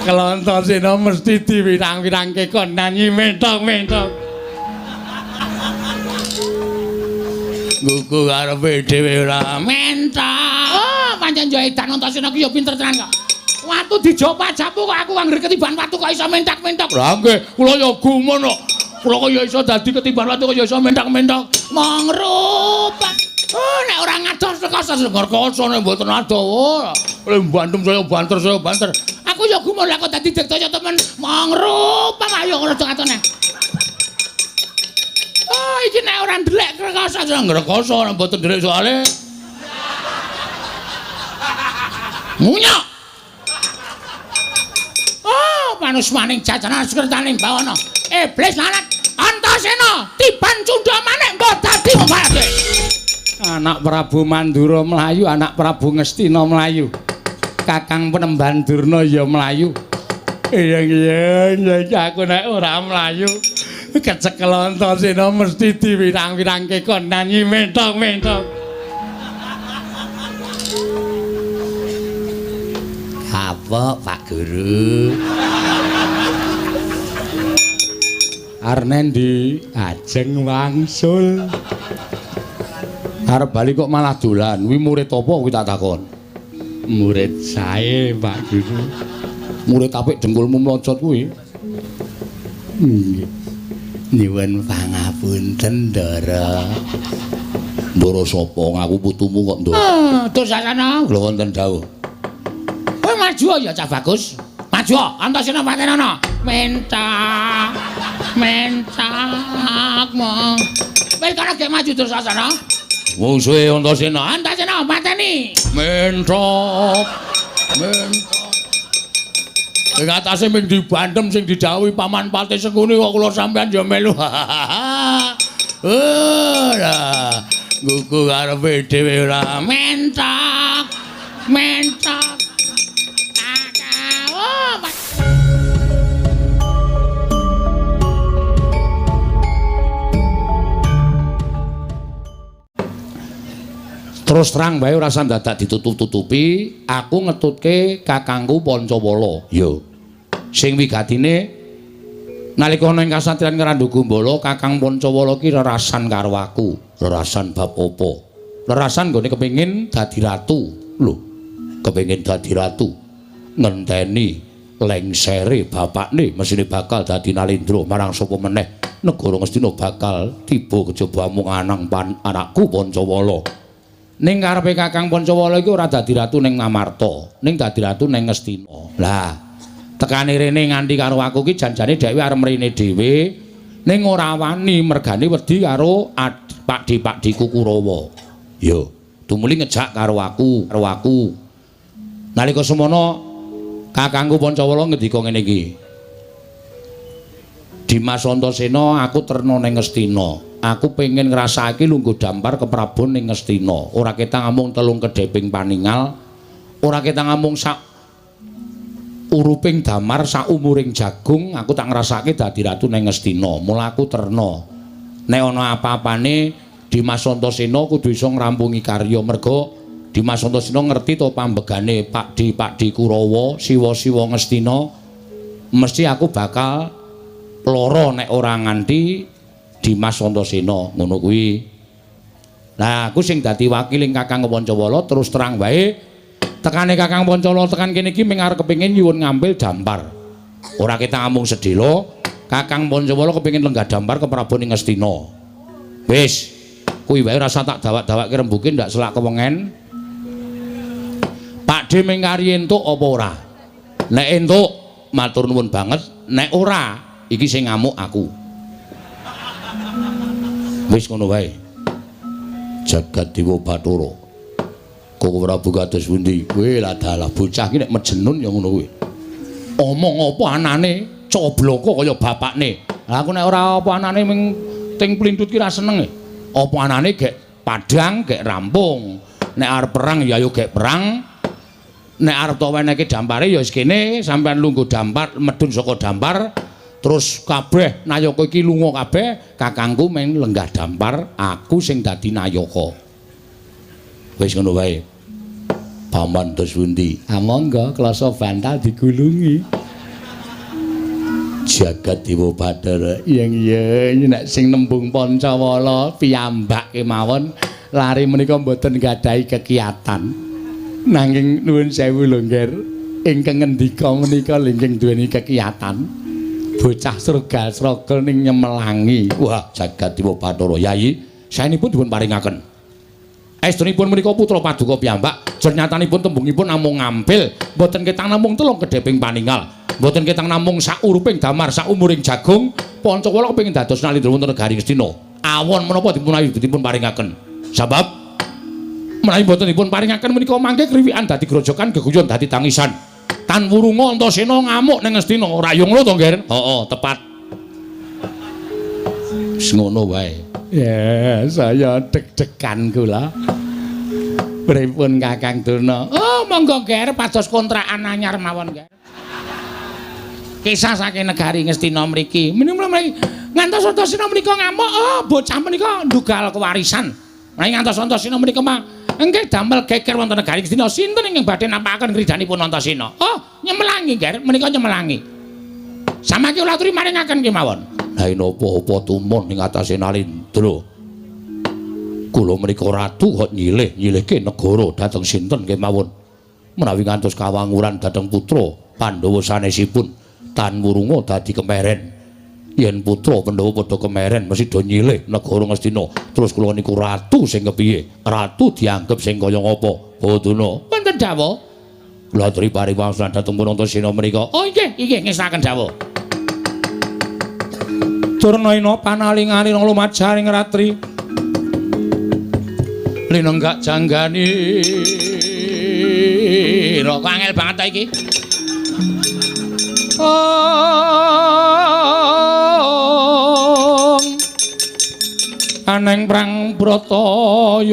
Kecekel Antasena mesti diwirang-wirangke kon nyanyi mentok-mentok. Gugu karepe dhewe ora mentok. Oh, pancen yo edan Antasena ki yo pinter tenan kok. Watu dijopak-japu kok aku anggere ketiban watu kok iso mentak-mentok. Lah nggih, kula yo gumun kok. Kula kok yo iso dadi ketiban watu kok yo iso mentak-mentok. Mangrupa. Oh, nek ora ngados rekoso rekoso nek mboten adoh. Le bandem saya banter saya banter. Aku yo gumun lah kok dadi digdaya temen. Mangrupa ayo ngono atone. Oh, iki nek ora ndelek rekoso rekoso nek mboten ndelek soalé. Munyok. Oh, manus maning jajanan sekertaning bawana. Iblis lanat Antasena tiban cundha manik mbok dadi mbalake. Anak Prabu Mandura mlayu, anak Prabu Ngastina mlayu. Kakang Penemban Durna ya mlayu. Iya iya aku nek ora mlayu kecekel Antasena mesti diwirang-wirangke kon nyanyi mentok-mentok. Kapok Pak Guru. Arnendi ajeng wangsul. Arep bali kok malah dolan. Kuwi murid apa kuwi tak takon? Murid sae Pak Guru. Murid apik dengkulmu mlocot kuwi. Nggih. Nyuwun pangapunten, Ndara. Ndara sapa? Ngaku putumu kok, Ndara. Ah, Dursasana. Lho wonten dawuh. Kowe maju ya Cah Bagus. Maju, Antasena patenana. Mentak. Mentak mong. Wis kono gek maju Dursasana. Mungsuhe Antasena. Antasena pateni. Mentok. Mentok. Ing atase ming dibandem sing didhawuhi Paman Patih Sengkuni kok kula sampean ya melu. Ora. Gugu karepe dhewe ora mentok. Mentok. Terus terang wae ora usah dadak ditutup-tutupi, aku ngetutke kakangku Pancawala. Ya. Sing wigatine nalika ana ing kasatriyan Ngrandu Gumbala, Kakang Pancawala ki rerasan karo aku. Rerasan bab apa? Rerasan nggone kepengin dadi ratu. Lho, kepengin dadi ratu. Ngenteni lengsere bapakne mesine bakal dadi Nalendra marang sapa meneh negara Ngastina bakal tiba kejaba amung anang anakku Pancawala. Ning karepe Kakang Pancawala iki ora dadi ratu ning Ngamarta, ning dadi ratu ning Ngastina. Lah, tekane rene nganti karo aku ki janjane dhewe arep mrene dhewe, ning ora wani mergane wedi karo pakde-pakdeku Kurawa. Ya, tumuli ngejak karo aku, karo aku. Nalika semono Kakangku Pancawala ngendika ngene iki. Dimas Antasena, aku terna ning Ngastina. Aku pengen ngrasakake lungguh dampar keprabon ning Ngastina. Ora ketang amung telung kedheping paningal, ora ketang amung sak uruping damar sak umuring jagung, aku tak ngrasakake dadi ratu ning Ngastina. Mula aku terna. Nek ana apa-apane Dimas Antasena kudu iso ngrampungi karya merga Dimas Antasena ngerti to pambegane Pakde-pakde Kurawa, siwa-siwa Ngastina. Mesti aku bakal lara nek ora nganti Dimas Antasena ngono kuwi. Lah aku sing dadi wakiling Kakang Pancawala terus terang wae tekane Kakang Pancawala tekan kene iki ming arep kepengin nyuwun ngambil dampar. Ora ketang amung sedhela, Kakang Pancawala kepengin lenggah dampar ke Prabu ning Ngastina. Wis, kuwi wae rasa tak dawak-dawakke rembuke ndak selak kewengen. Pakde ming kari entuk apa ora? Nek entuk matur nuwun banget, nek ora iki sing ngamuk aku. Wis ngono wae. Jagat Dewa Bathara. Koko Prabu kados pundi? Kowe lah dalah bocah iki nek mejenun ya ngono kuwi. Omong apa anane cobloko kaya bapakne. Lah aku nek ora apa anane ming ting plintut ki ra seneng e. Apa anane gek padhang gek rampung. Nek arep perang ya ayo gek perang. Nek arep tok wenehke dampare ya wis kene sampean lungguh dampar medun saka dampar. Terus kabeh nayaka iki lunga kabeh, kakangku meng lenggah dampar, aku sing dadi nayaka. Wis ngono wae. Paman terus pundi? Ah monggo klasa bantal digulungi. Jagat Dewa Bathara. Yen yen nek sing nembung Pancawala piyambak kemawon lari menika mboten gadahi kekiatan. Nanging nuwun sewu lho, Ngger, ingkang ngendika menika lingking duweni kekiatan. Bocah sregal-sregel ning nyemelangi. Wah, Jagat Dewa Bathara Yayi, saenipun dipun paringaken. Estunipun menika putra paduka piyambak, jernyatanipun tembungipun namung ngampil, mboten ketang namung telung kedheping paningal, mboten ketang namung sauruping damar saumuring jagung. Pancawala kepengin dados nalindra wonten negari Ngastina. Awon menapa dipun paringaken. Sebab menawi mboten dipun paringaken menika mangke kriwikan dadi grojokan, geguyon dadi tangisan. Tan wurunga Antasena ngamuk ning Ngastina. Ora yo ngono to, Ngger? Heeh, tepat. Wis ngono wae. Ya, saya deg-degan kula. Pripun Kakang Durna? Oh, monggo Ngger, pados kontrakan anyar mawon, Ngger. Kisah saking negari Ngastina mriki. Menika ngantos Antasena menika ngamuk, oh bocah menika ndugal kewarisan. Menawi ngantos Antasena menika mah engke damel geger wonten negari Ngastina, sinten ingkang badhe nampakaken kridanipun Antasena? Oh, nyemelangi, Ngger, menika nyemelangi. Samangke kula aturi maringaken kemawon. Lah napa-apa tumon ing atase Nalindra. Kula menika ratu kok nyilih-nyilihke negara dhateng sinten kemawon. Menawi ngantos kawanguran dhateng putra Pandhawa sanesipun tan wurunga dadi kemeren. Yen putra Pandhawa padha kemeren mesti do nyilih negara Ngastina. Terus kula niku ratu sing kepiye? Ratu dianggep sing kaya ngapa? Badana. Wonten dawuh. Kula aturi paring wangsulan dhateng pun Antasena menika. Oh inggih, inggih ngestakaken dawuh. Durna ina panaling-aling lumajaring ratri. Linenggak janggani. Kok angel banget ta iki? Ong. Aneng prang Bratayuda.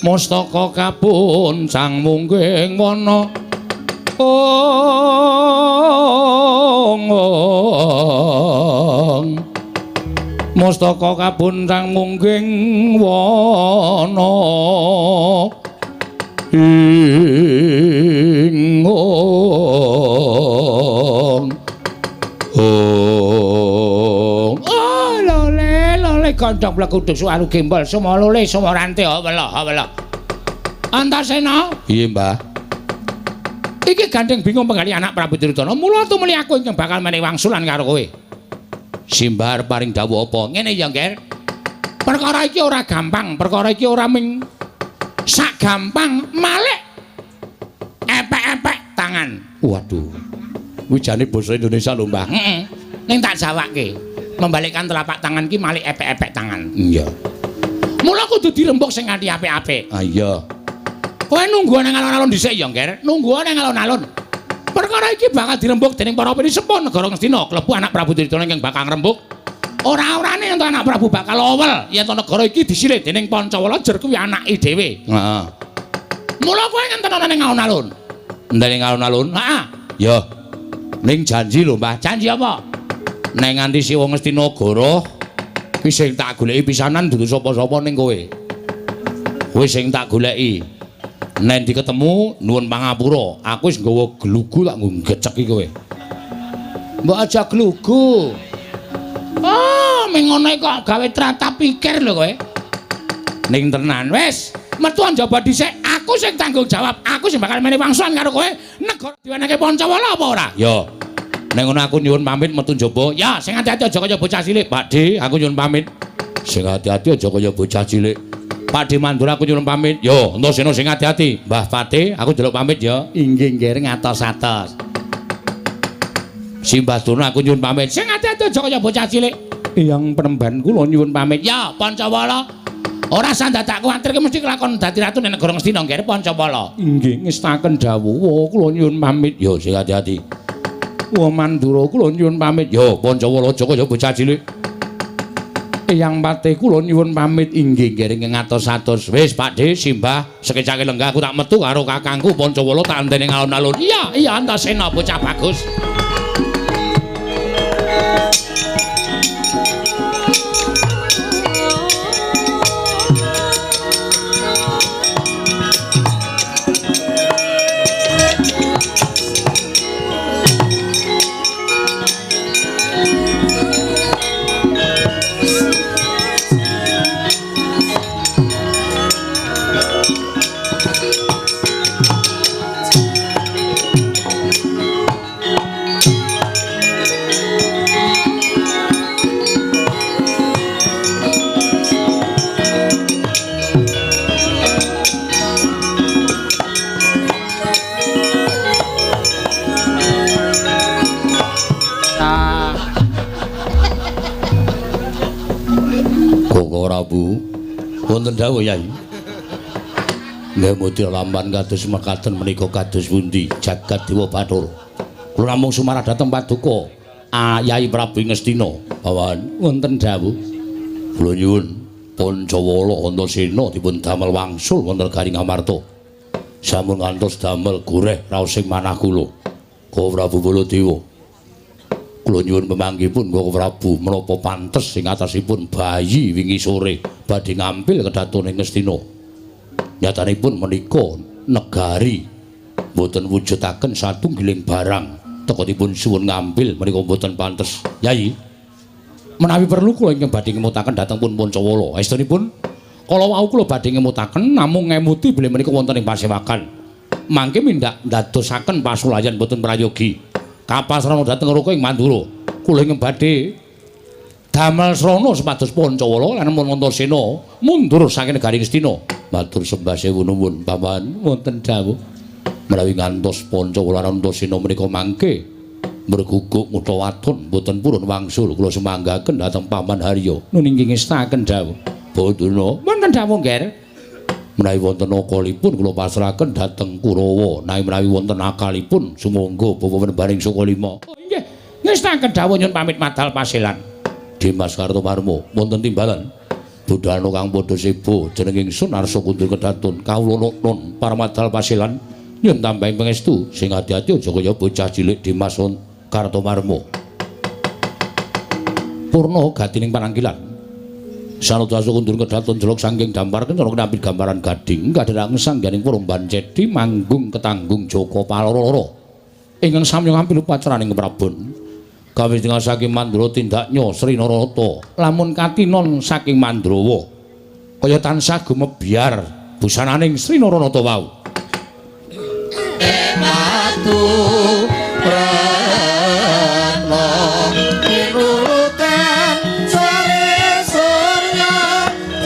Mustaka kapuncang mungging wana. Ong. Mustaka kapuncang mungging wana. Ing ong. Ong. Oh, lole lole gondhong bleguduk suwaru gembol sumo lole sumo rante wela wela. Antasena. Piye, Mbah? Iki gandeng bingung penggali anak Prabu Duryudana. Mula tumuli aku ingkang bakal menehi wangsulan karo kowe. Simbah arep paring dawuh apa? Ngene ya, Ngger. Perkara iki ora gampang, perkara iki ora ming sak gampang malik epek-epek tangan. Waduh. Kuwi jane basa Indonesia lho, Mbah. Heeh. Ning tak jawake. Membalikkan telapak tangan ki malik epek-epek tangan. Iya. Mula kudu dirembug sing kanthi apik-apik. Ah iya. Kowe nunggu nang alun-alun dhisik ya, Ngger. Nunggu nang alun-alun. Perkara iki bakal dirembug dening para pinisepuh negara Ngastina, klebu anak Prabu Duryudana ingkang bakal ngrembug. Ora-orane yen anak Prabu bakal owel yen to negara iki disilih dening Pancawala jer kuwi anake dhewe. Heeh. Mula kowe ngenten ana ning alun-alun. Ning alun-alun? Heeh. Ya. Ning janji lho, Mbah. Janji apa? Nek nganti siwa Ngastina goroh ki sing tak goleki pisanan dudu sapa-sapa ning kowe. Kowe sing tak goleki. Nek diketemu nuwun pangapura, aku wis nggawa glugu tak nggo ngeceki kowe. Mbok aja glugu. Oh, ming ngono kok gawe tratap pikir lho kowe. Ning tenan wis, metu njaba dhisik, aku sing tanggung jawab, aku sing bakal menehi wangsulan karo kowe. Negara diwenehke Pancawala apa ora? Ya. Nek ngono aku nyuwun pamit metu njaba. Ya, sing ati-ati aja kaya bocah cilik, Pak D, aku nyuwun pamit. Sing ati-ati aja kaya bocah cilik. Pak D Mandura aku nyuwun pamit. Yo, Antasena sing ati-ati. Mbah Pate, aku njaluk pamit ya. Inggih, nggih, ngatos-atos. Simbah Durna aku nyuwun pamit. Sing ati-ati aja kaya bocah cilik. Eyang penemban kula nyuwun pamit. Ya, Pancawala. Ora usah dadak kuwatir ki mesti kelakon dadi ratu ning negara Ngastina, nggih, Pancawala. Inggih, ngestaken dawuh kula nyuwun pamit. Yo, sing ati-ati. Wa Mandura kula nyuwun pamit. Yo, Pancawala aja kaya bocah cilik. Eyang Pate kula nyuwun pamit. Inggih, nggih, ngatos-atos. Wis Pak D, simbah sekecake lenggah aku tak metu karo kakangku Pancawala tak enteni alun-alun. Iya, iya Antasena bocah bagus. Prabu, wonten dawuh Yai. Nggih mudya lamban kados mekaten menika kados pundi jagat Dewa Bathara. Kula namung sumarah dhateng paduka Yai Prabu Ngastina. Pawan wonten dawuh. Kula nyuwun Pancawala Antasena dipun damel wangsul wonten negari Ngamarta. Sampun ngantos damel goreh raosing manah kula. Koko Prabu Baladewa. Kula nyuwun pemanggihipun Koko Prabu menapa pantes ing atasipun bayi wingi sore badhe ngampil kedaton ing Ngastina. Nyatanipun menika negari mboten wujudaken satunggiling barang teka dipun suwun ngambil menika mboten pantes. Yai, menawi perlu kula ingkang badhe ngemutaken dhateng pun Pancawala. Estunipun kala wau kula badhe ngemutaken namung ngemuti bilih menika wonten ing pasewakan. Mangke mindak ndadosaken pasulayan mboten prayogi. Kapasrana dhateng Raka ing Mandura. Kula ingkang badhe damel srana supados Pancawala lan Antasena mundur saking negari Ngastina. Matur sembah sewu nuwun paman wonten dawuh. Menawi ngantos Pancawala lan Antasena menika mangke merguguk ngutha waton mboten purun wangsul kula sumanggaken dhateng Paman Harya. Nun inggih ngestaken dawuh. Baduna wonten dawuh Ngger. Menawi wonten akalipun kula pasrahaken dhateng Kurawa. Nanging menawi wonten akalipun sumangga bapa penembaning Sukalima. Oh inggih ngestaken dawuh nyun pamit madal paselan. Dimas Kartomarmo wonten timbalan. Budhana kang padha sebo jeneng ingsun arsa kundur kedatun kawula nun paramadal pasilan nyun tambahing pangestu sing ati-ati aja kaya bocah cilik Dimas Kartomarmo. Purna gatining panangkilan sanadasa kundur kedatun jelok saking dampar kencana kinambit gambaran gading kadherang sangganing Purumban Cedi manggung ketanggung Joko Paloro ingkang samya ngampil upacaraning Prabon. Kawistingan saking Mandra tindaknya Sri Narata lamun katinon saking Mandrawa kaya tansah gumebyar busananing Sri Naranata wau. Matu prana pinurutan sore surya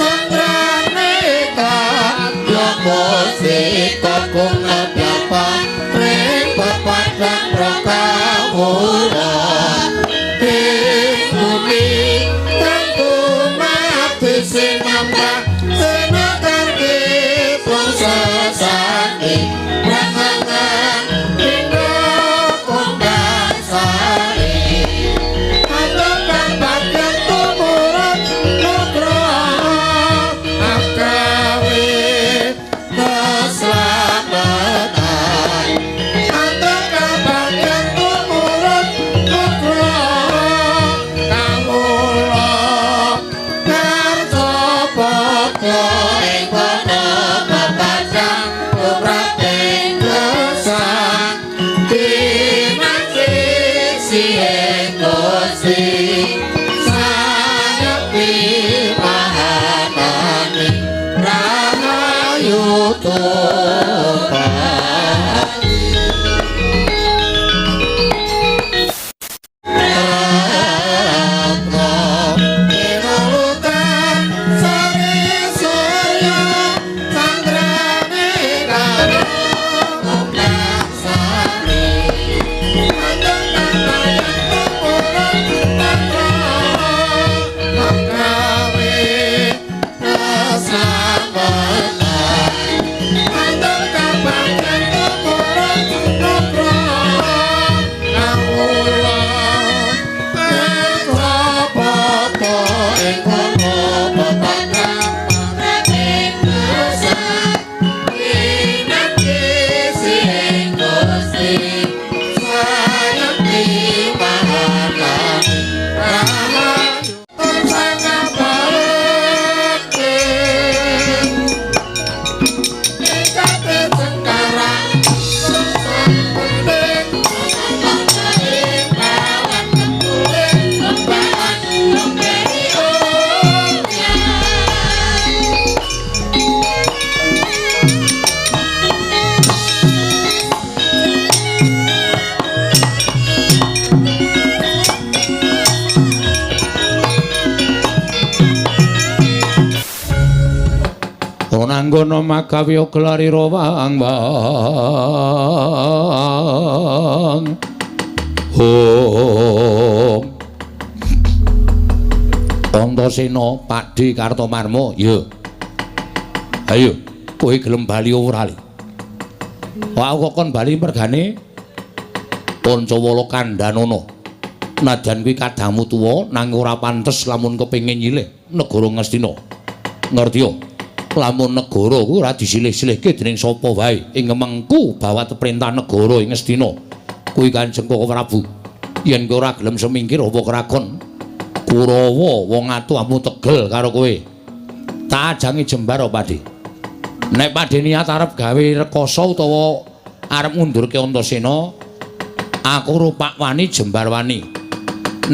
candrane kadya musika kung abyapa ring pepadang prakawula. Anggana magawe gelarira wang wang. Om. Antasena, Pakdhe Kartomarma, ya. Ayo, kowe gelem bali ora li? Wah, aku kok kon bali mergane Pancawala kandhanana. Nadyan kuwi kadangmu tuwa nanging ora pantes lamun kepengin nyilih negara Ngastina. Ngerti ya? Lamun negara kuwi ora disilih-silihke dening sapa wae ing mengku bawat perintah negara ing Ngastina. Kuwi Kanjeng Koko Prabu. Yen kowe ora gelem semingkir apa krakon Kurawa wong atuh tegel karo kowe. Tak ajangi jembar apa, Pakdhe? Nek Pakdhe niat arep gawe rekoso utawa arep ngundurke Antasena, aku rupak wani jembar wani.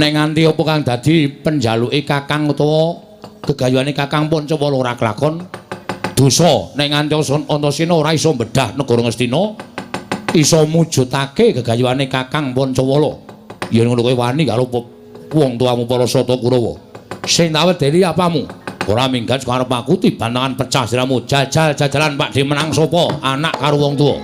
Nek nganti apa kang dadi penjaluke Kakang utawa gegayuhane Kakang Pancawala ora kelakon, dosa nek nganti Antasena ora iso mbedah negara Ngastina, iso mujudake gegayuhane Kakang Pancawala. Yen ngono kowe wani karo wong tuamu para Sata Kurawa. Sing tak wedeni apamu? Ora minggat saka arep aku tiban tangan pecah siramu. Jajal-jajalan Pakdhe menang sapa? Anak karo wong tuwa.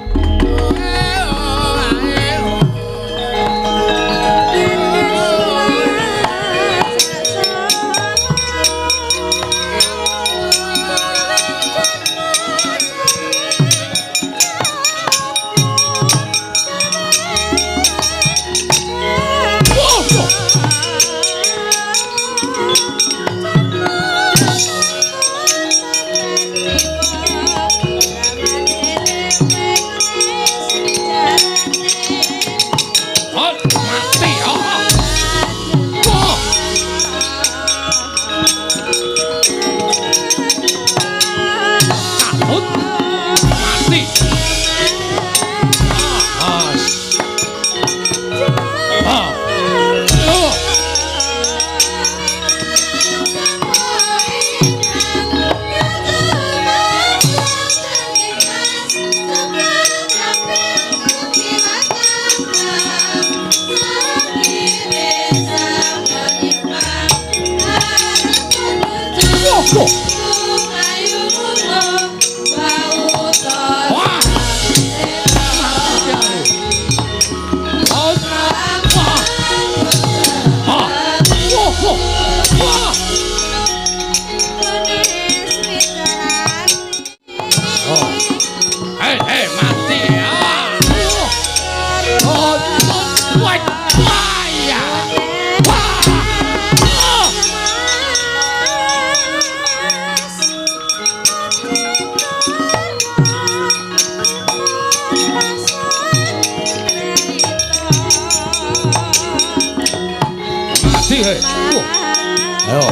Ayo,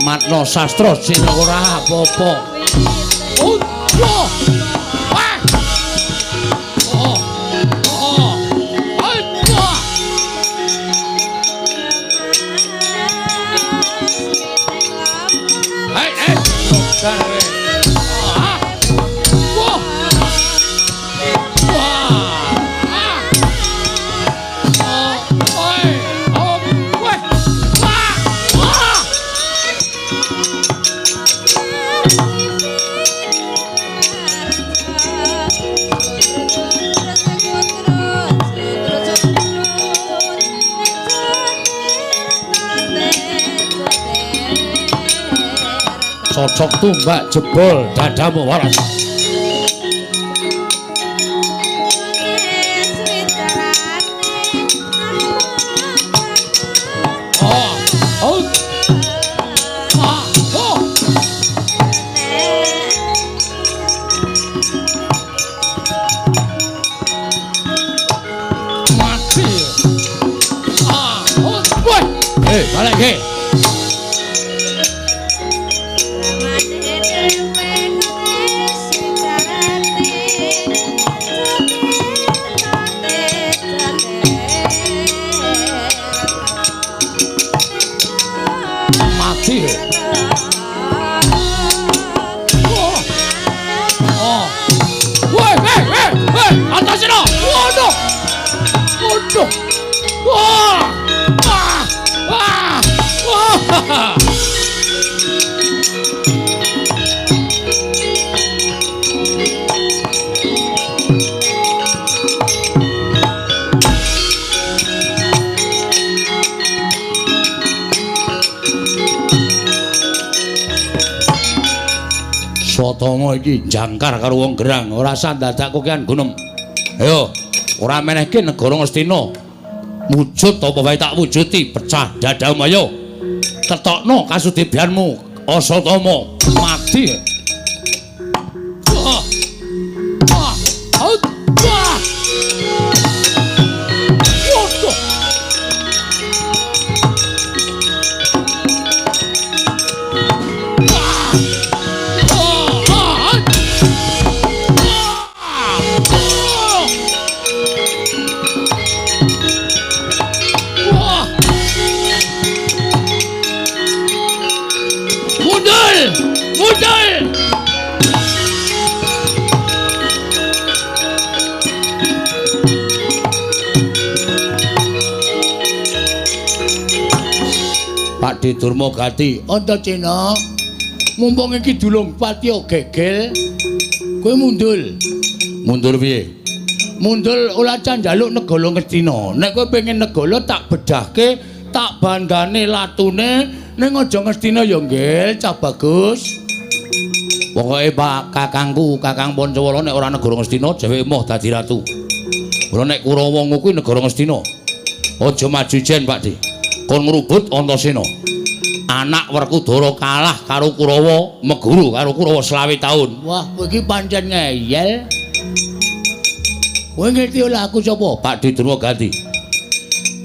Matno Sastra sing ora apa-apa. Cocok tumbak jebol dadamu waras. Mati. Balik ke. Asatama iki jangkar karo wong gerang, ora usah dadak kokean gunem. Ayo, ora menehke negara Ngastina. Wujud apa wae tak wujuti, pecah dadamu ayo. Ketokno kasudibyanmu, Asatama mati. Wah. Wah. Wah. Waduh. Mundur! Pak De Durmagati, Antasena, mumpung iki dulung patiya gegel, kowe mundur. Mundur piye? Mundur ora njaluk negara Ngastina. Nek kowe pengen negara tak bedhahke, tak bandane latune, ning aja Ngastina ya nggih, cah bagus. Pokoke Pak kakangku, Kakang Pancawala nek ora negara Ngastina dheweke moh dadi ratu. Ora nek Kurawa kuwi negara Ngastina. Aja maju jen Pak De. Kon ngrubut Antasena. Anak Werkudara kalah karo Kurawa, meguru karo Kurawa 25 taun. Wah, kowe iki pancen ngeyel. Kowe ngerti ora aku sapa? Pak De Durmagati.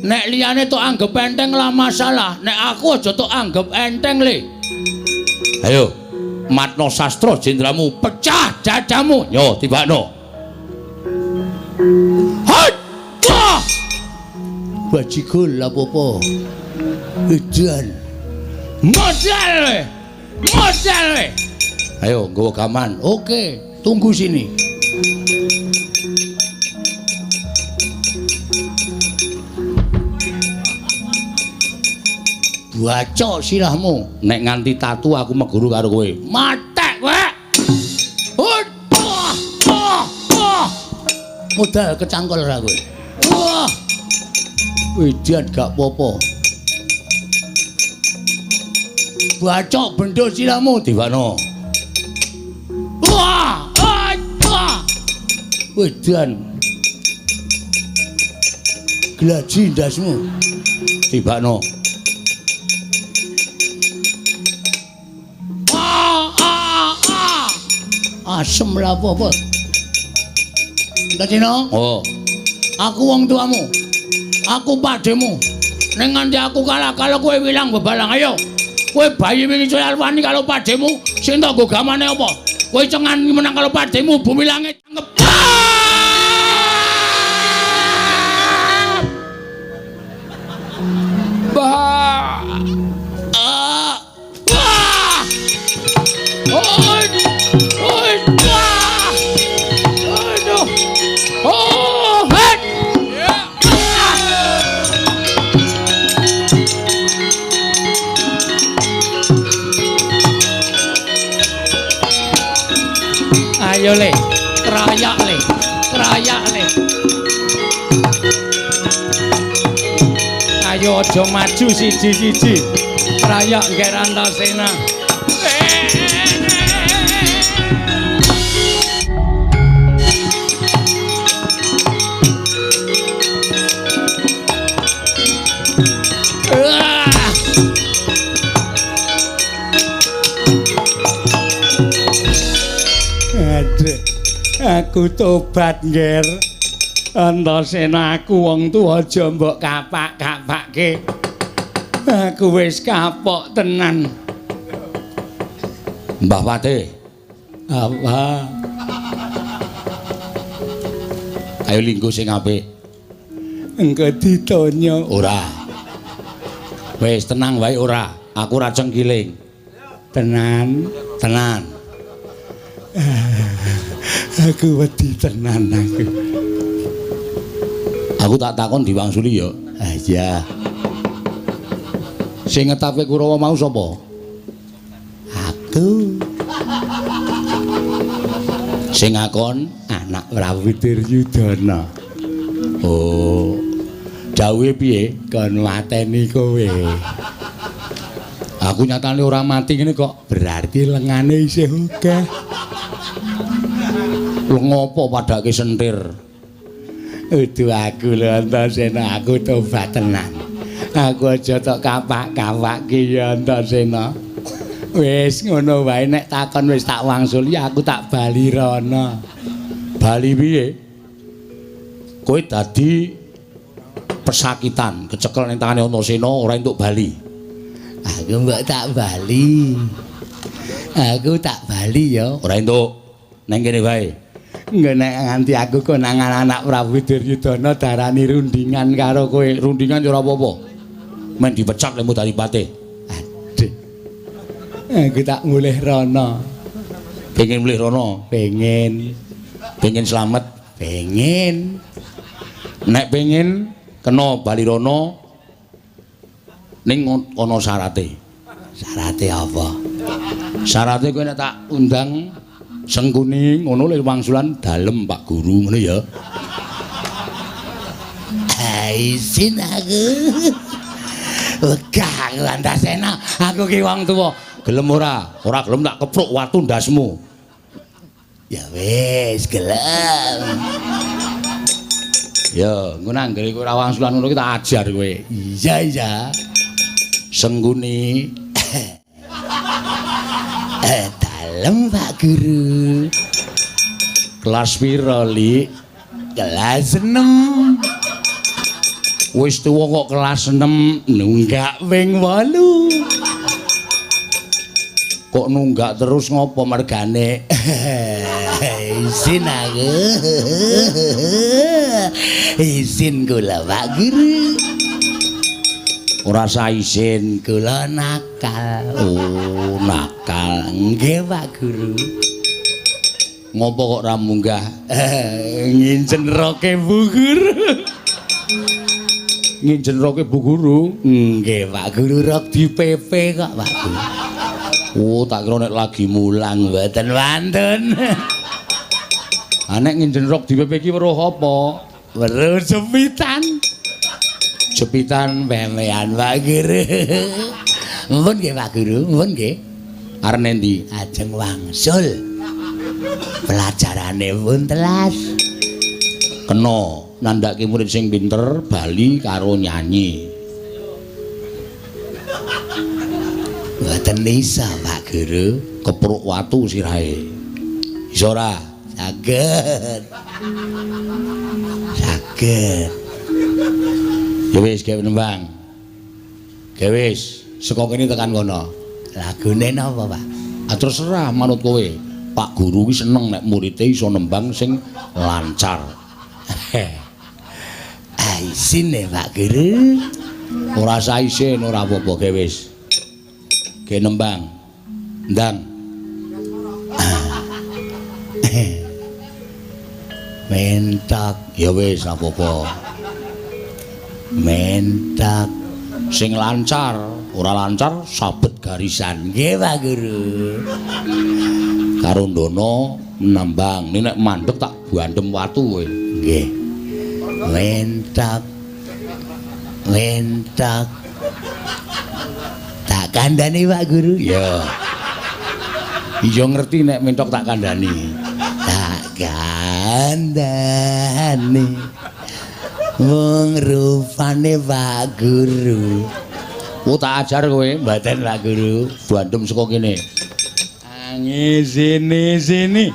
Nek liyane tok anggep enteng lah masalah, nek aku aja tok anggep enteng le. Ayo, matno sastra jendramu, pecah dadamu. Yo, tibakno. Hot! Wah! Bajigul apa-apa. Edan. Modal we. Modal we. Ayo nggawa gaman. Oke, tunggu sini. Baca silahmu. Nek nganti tatu aku meguru karo kowe. Matek kowe. Wah, wah, wah. Modal kecangkol ora kowe. Wah. Wedan gak apa-apa. Bacok bendo silahmu diwano. Wah, wah. Wedan. Glaji ndasmu. Tibakno. Asem lah apa-apa. Antasena? Oh. Aku wong tuamu. Aku padhemu. Ning nganti aku kalah-kalah kowe wilang bebalang. Ayo. Kowe bayi wingi wani karo padhemu, sing tak nggo gamane apa? Kowe cengan menang karo padhemu, bumi langit cangkep. Bah. Ah. Wah. Oh. Oh, het. Ayo le, krayak le, krayak le. Ayo aja maju siji-siji. Krayak ngger Antasena. Aku tobat ngger. Antasena aku wong tuwa aja mbok kapak-kapake. Aku wis kapok tenan. Mbah Pate. Apa? Ayo linggo sing apik. Engko ditonyo. Ora. Wis tenang wae ora. Aku ora cengkiling. Tenan, tenan. Aku wedi tenan aku. Aku tak takon diwangsuli ya. Ah iya. Sing ngetapke Kurawa mau sapa? Aku. Sing ngakon anak Prabu Duryudana. Oh. Dawuhe piye? Kon mateni kowe. Aku nyatane ora mati ngene kok. Berarti lengane isih akeh. Lho ngopo padake sentir? Udu aku lho Antasena, aku tobat tenan. Aku aja tok kapak-kapake ya Antasena. Wis ngono wae nek takon wis tak wangsuli aku tak bali rono. Bali piye? Kowe dadi pesakitan, kecekel ning tangane Antasena ora entuk bali. Aku mbok tak bali. Aku tak bali ya. Ora entuk. Neng kene wae. Engko nek nganti aku konangan anak Prabu Duryudana darani rundingan karo kowe. Rundingan ya ora apa-apa. Men dipecat lemu dadi patih. Aduh. Aku tak mulih rono. Pengen mulih rono? Pengen. Pengen slamet? Pengen. Nek pengen kena bali rono ning ana syarate. Syarate apa? Syarate kowe nek tak undang Sengkuni ngono lho wangsulan dalem Pak Guru ngono ya. Isin aku. Wegah aku Antasena, aku ki wong tuwa. Gelem ora? Ora gelem tak kepruk watu ndasmu. Ya wis, gelem. Ya, engko nanggere kowe ora wangsulan ngono ki tak ajar kowe. Iya, iya. Sengkuni. Dalem Pak Guru. Kelas pira, Lik? Kelas 6. Wis tuwa kok kelas 6, nunggak ping 8. Kok nunggak terus ngopo mergane? Izin aku. Izin kula Pak Guru. Ora usah izin, kula nakal. Oh, nakal. Nggih Pak Guru. Ngopo kok ora munggah? Ngincen roke Bu Guru. Ngincen roke Bu Guru? Nggih Pak Guru, rok di PP kok Pak Guru. Oh, tak kira nek lagi mulang mboten wonten. Ha nek ngincen rok di PP ki weruh apa? Weruh jepitan. Jepitan pemean Pak Guru. Mumpun nggih Pak Guru, mumpun nggih. Arep nendi? Ajeng wangsul. Pelajarane pun telas. Kena nandhake murid sing pinter bali karo nyanyi. Mboten isa Pak Guru, kepruk watu sirahe. Iso ora? Saged. Saged. Ya wis gawe nembang. Gawe wis, saka kene tekan kono. Lagune napa, Pak? Ah terserah manut kowe. Pak Guru ki seneng nek murite iso nembang sing lancar. Ah isin e Pak Guru. Ora usah isin, ora apa-apa gawe wis. Gawe nembang. Ndang. Mentok. Ya wis apa-apa. Mentok sing lancar, ora lancar sabet garisan. Nggih Pak Guru. Karo ndono nembang, nek mandeg tak bandem watu kowe. Nggih. Mentok. Mentok. Tak kandhani Pak Guru. Ya. Iya ngerti nek mentok tak kandhani. Tak kandhani. Wong rupane Pak Guru. Oh tak ajar kowe, mboten Pak Guru. Bandem saka kene. Angi sini sini.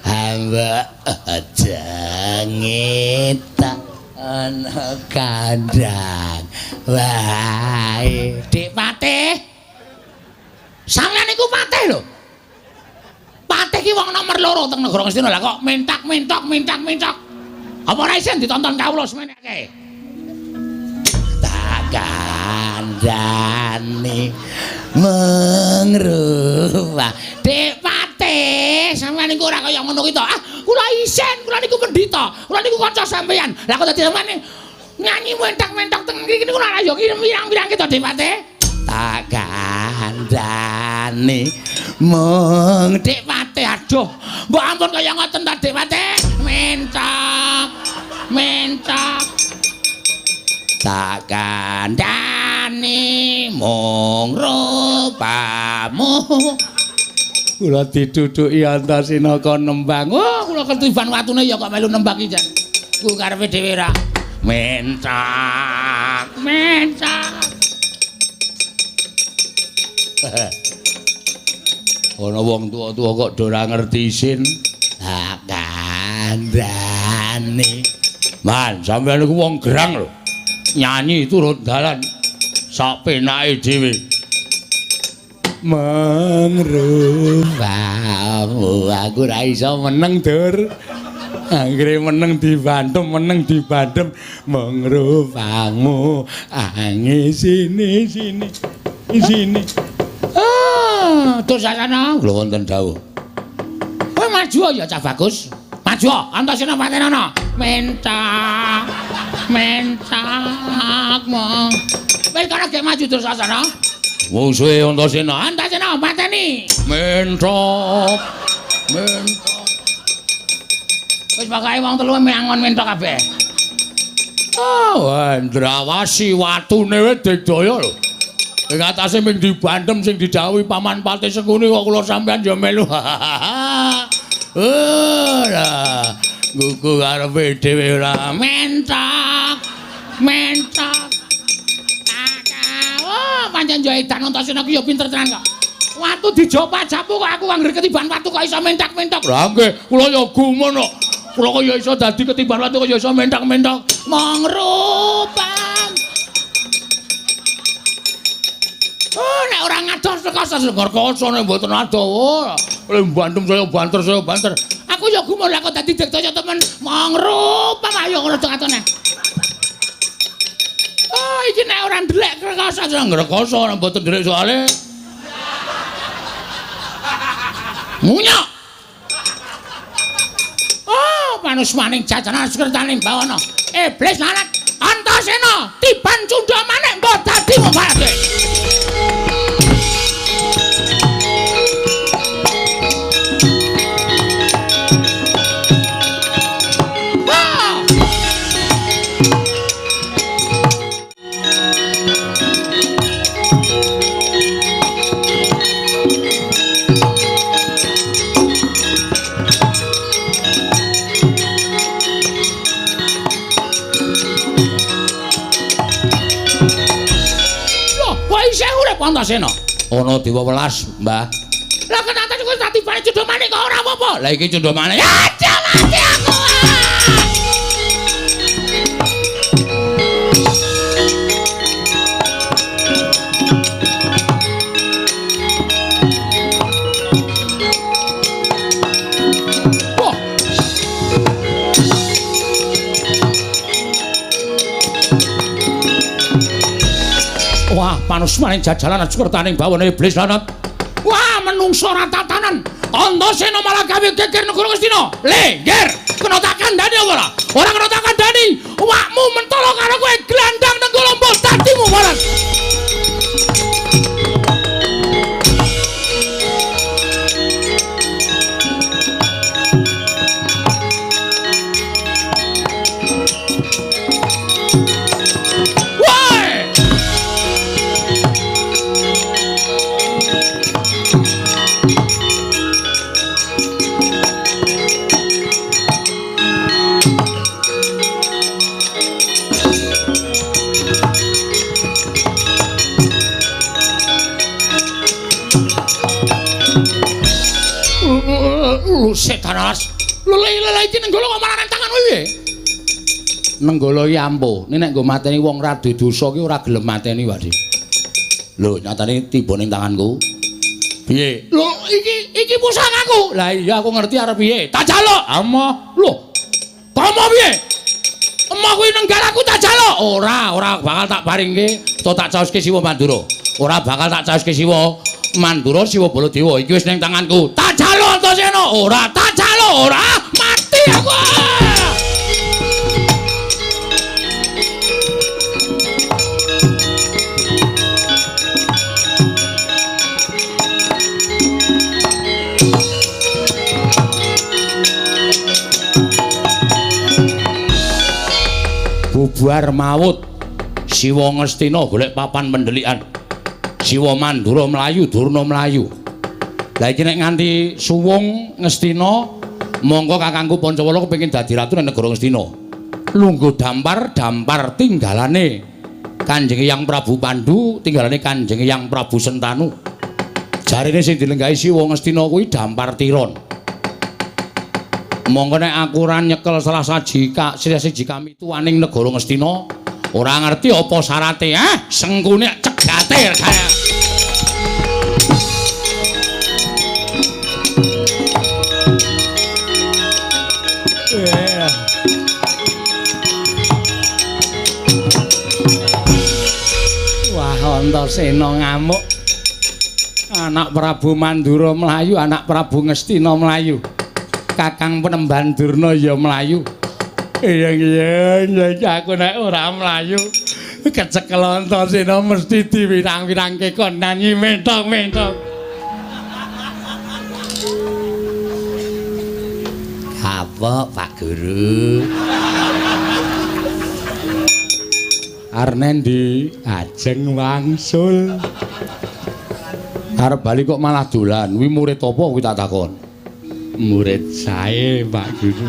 Hamba aja ngetak ana kandhang. Wae, Dik Patih. Sampeyan niku patih lho. Patih ki wong nomor 2 teng negara Ngastina. Lah kok mentak-mentok mentak-mentok. Apa ora isin ditonton kawula semene akeh? Tak kandhani mengrupa. Dik Patih, sampeyan niku ora kaya ngono kuwi to. Ah, kula isin, kula niku pendhita. Kula niku kanca sampeyan. Lah kok dadi sampeyan nyanyi mentak-mentok teng mriki niku ora ya pirang-pirang ki to Dik Patih? Tak kandhani mung Dik Patih, aduh. Mbok ampun kaya ngoten ta Dik Patih. Mentok. Mentok. Tak kandhani mung rupamu. Kula ditutuki Antasena kon nembang. Oh, kula Ketiban watune ya kok melu nembak iki jan. Ku karepe dhewe ra. Mencak, mencak. Ana wong tuwa-tuwa kok do ora ngerti isin. Ha kandhane. Man, sampeyan niku wong gerang lho. Nyanyi turut dalan sak penake dhewe. Mengrupamu aku ora iso meneng, Dur. Anggere meneng dibandem, meneng dibandem mengrupamu angi sini sini sini. Ah, Dursasana lho wonten dawuh. Kowe maju ya Cah Bagus. Maju, Antasena patenana. Mentak. Mentak mong. Wis kono gek maju Dursasana. Mungsuhe Antasena, Antasena pateni. Mentok. Mentok. Wis pokoke wong telu mangon mentok kabeh. Oh, Ndrawasi watune wis digdaya lho. Ing atase ming dibandem sing didhawuhi Paman Patih Sengkuni kok kula sampeyan ya melu. Ora gugu karepe dhewe ora mentok. Mentok. Oh, pancen yo edan Antasena ki ya pinter tenan kok. Watu dijopak-japu kok aku anggere ketiban watu kok iso mentak-mentok. Lah nggih, kula ya gumun kok. Kula kok ya iso dadi ketiban watu kok ya iso mentak-mentok. Mangrupan. Oh, nek ora ngados rekoso rekoso nek mboten adoh. Lha bandem saya banter saya banter. Aku ya gumun lah kok dadi digdaya temen. Mangrupan ayo ngono atone. Oh, iki nek ora ndelek rekoso rekoso nek mboten ndelek soalé. Munyok. Oh, manusmaning jajanan sekertaning bawana. Iblis lanat Antasena tiban cundha manik mbok dadi mubarake. Antasena. Ana dewa welas, Mbah. Lah kenapa kok tak tibane cundha manik kok ora apa-apa? Lah iki cundha manik. Aja mati aku. Wah. Wah, panusmaning jajalan ajukertaning bawana iblis lanat. Wah, menungso ora tatanan. Antasena malah gawe geger negara Ngastina. Lengger, kena tak kandhani apa ora? Ora kena tak kandhani. Awakmu mentolo karo kowe glandang nenggala mbok dadimu waras. Setan alas. Lele-lele iki nenggala kok malah nang tanganmu piye? Nenggala iki ampuh. Nek nggo mateni wong ra duwe dosa ki ora gelem mateni, Pak. Lho, nyatane tiba ning tanganku. Piye? Lho, iki pusakaku. Lah iya aku ngerti arep piye. Tak jaluk. Amoh. Lho. Komo piye? Emoh kuwi nenggalaku tak jaluk. Ora, ora bakal tak paringke utawa tak caoske Siwa Mandura. Ora bakal tak caoske Siwa Mandura Siwa Baladewa iki wis ning tanganku. Tak jaluk Antasena. Ora, tak jaluk ora. Mati aku. Bubar mawut. Siwa Ngastina golek papan pendelikan. Siwa Mandura mlayu, Durna mlayu. Lah iki nek nganti suwung Ngastina Monggo kakangku Pancawala kepengin dadi ratu ning negara Ngastina. Lungguh dampar-dampar tinggalane Kanjeng Hyang Prabu Pandu, tinggalane Kanjeng Hyang Prabu Sentanu. Jarene sing dilenggahi Siwa Ngastina kuwi dampar tiron. Monggo nek aku ora nyekel salah siji kami tuaning negara Ngastina, ora ngerti apa syarate, ah? Sengkune cegate kaya. Wah, Antasena ngamuk. Anak Prabu Mandura mlayu, anak Prabu Ngastina mlayu. Kakang Penemban Durna ya mlayu. Iya iya aku nek ora mlayu kecekel Antasena mesti diwirang-wirangke kon nyanyi mentong-mentong. Kapok Pak Guru. Arnendi ajeng wangsul. Arep bali kok malah dolan. Kuwi murid apa kuwi tak takon? Murid sae Pak Guru.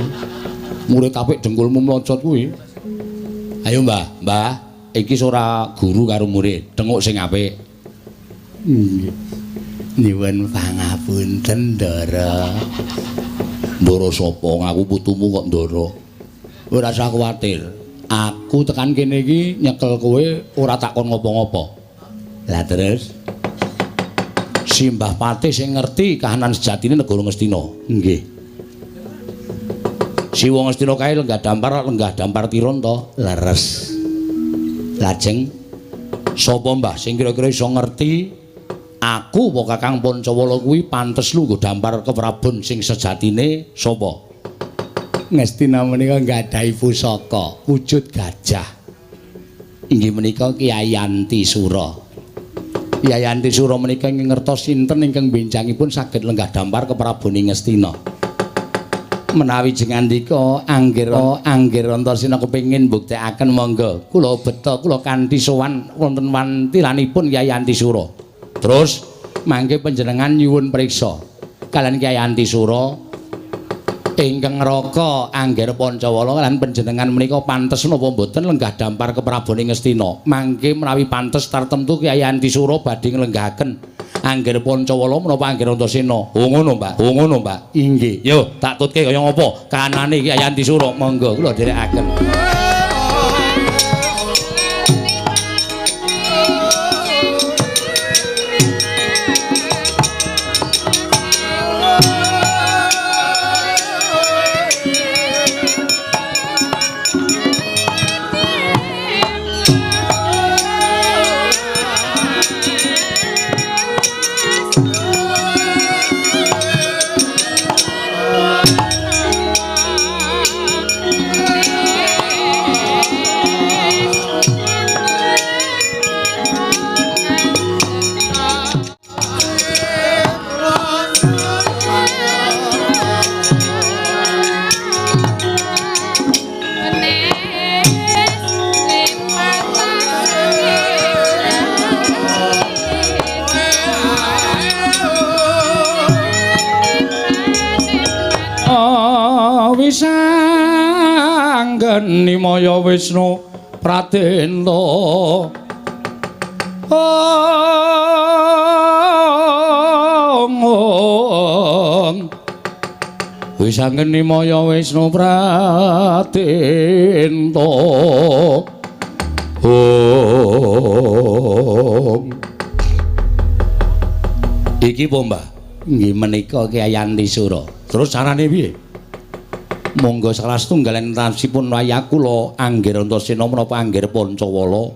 Murid apik dengkulmu mlocot kuwi. Ayo Mbah, Mbah, iki ora guru karo murid, tenguk sing apik. Nggih. Nyuwun pangapunten, Ndara. Ndara sapa? Ngaku putumu kok Ndara. Ora usah kuwatir. Aku tekan kene iki nyekel kowe ora tak kon ngopo-ngopo. Lah terus si Mbah Patih sing ngerti kahanan sejatine negara Ngastina. Nggih. Si wong Ngastina kae lenggah dampar tiron to? Leres. Lajeng sapa Mbah sing kira-kira iso ngerti aku apa Kakang Pancawala kuwi pantes lungguh dampar keprabon sing sejatine sapa? Ngastina menika nggadahi pusaka wujud gajah. Inggih menika Kyai Antisura. Kyai Antisura menika ingkang ngertos sinten ingkang benjangipun saged lenggah dampar keprabon ing Ngastina. Menawi jengandika anggir Antasena kepengin mbuktekaken monggo kula beta kula kanthi sowan wonten wantilanipun Kyai Antisura. Terus mangke panjenengan nyuwun priksa kalian Kyai Antisura ingkang ngraka Angger Pancawala lan panjenengan menika pantes napa mboten lenggah dampar keprabon ing Ngastina. Mangke menawi pantes tartemtu Kyai Antisura badhe nglenggahaken Angger Pancawala menapa Angger Antasena. Oh ngono, Mbak. Oh ngono, Mbak. Inggih. Yo, tak tutke kaya ngapa kahanane Kyai Antisura. Monggo kula dherekaken. Wisanggen Maya Wisnu Pradenta. Ong Wisanggen Maya Wisnu Pradenta. Ong Iki po, Mbah? Nggih menika Kyai Antisura. Terus carane piye? Monggo salah setunggal entansipun wayah kula Angger Antasena menapa Angger Pancawala.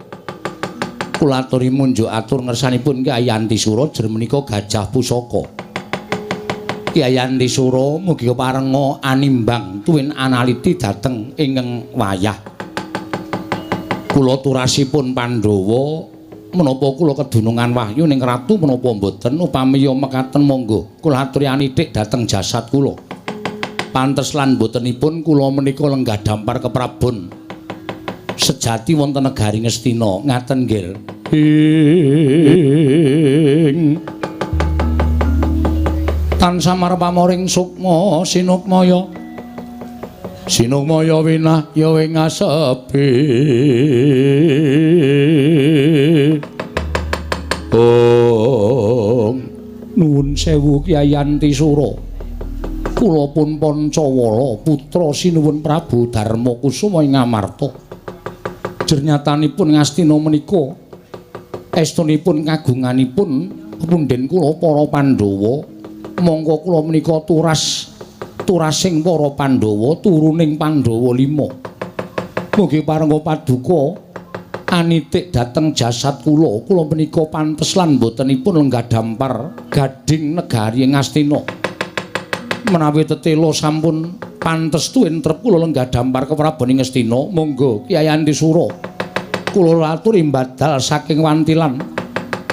Kula aturi munjuk atur ngersanipun Kyai Antisura jer menika gajah pusaka. Kyai Antisura mugi parenga animbang tuwin analiti dhateng ingkang wayah. Kula turasipun Pandhawa menapa kula kedunungan wahyu ning ratu menapa mboten upami ya mekaten monggo kula aturi anitik dhateng jasad kula. Pantes lan mbotenipun kula menika lenggah dampar keprabon sejati wonten negari Ngastina. Ngaten nggih. Ing Tansah marpamoring sukma sinukmaya. Sinukmaya winah ya ing asepi. Ong nuwun sewu Kyai Antisura. Kula pun Pancawala putra sinuwun Prabu Darmakusuma ing Ngamarta. Jernyatanipun Ngastina menika estunipun kagunganipun punden kula para Pandhawa. Mongko kula menika turas turasing para Pandhawa turuning Pandhawa 5. Mugi parengga paduka anitik dhateng jasad kula. Kula menika pantes lan botenipun lenggah dampar gading negari Ngastina. Menawi tetela sampun pantes tuwin trep kula lenggah dampar keprabon ing Ngastina, monggo Kyai Antisura kula aturi mbadal saking wantilan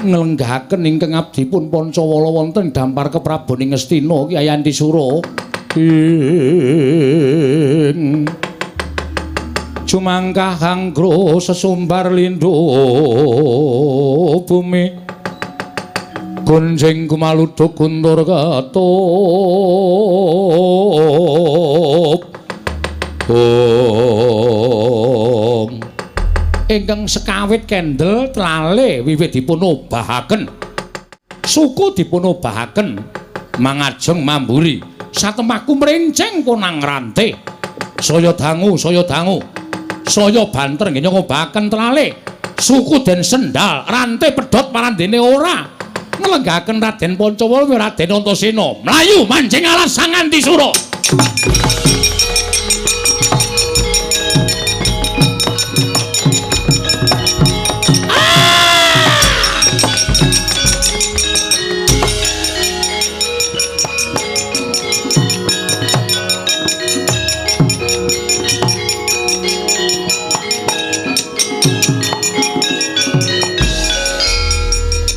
nglenggahaken ingkang abdipun Pancawala wonten dampar keprabon ing Ngastina Kyai Antisura. Ing jumangkah anggra sesumbar lindho bumi gonjeng kumaluduk guntur ketup. Ong ingkang sekawit kendel tlale wiwit dipun obahaken, suku dipun obahaken mangajeng mamburi satemaku mrenceng konang rante. Saya dangu, saya dangu, saya banter nggih ngobahaken tlale suku den sendal rante pedhot marandene ora nglenggahaken Raden Pancawala Raden Antasena mlayu manjing alas Sang Antisura.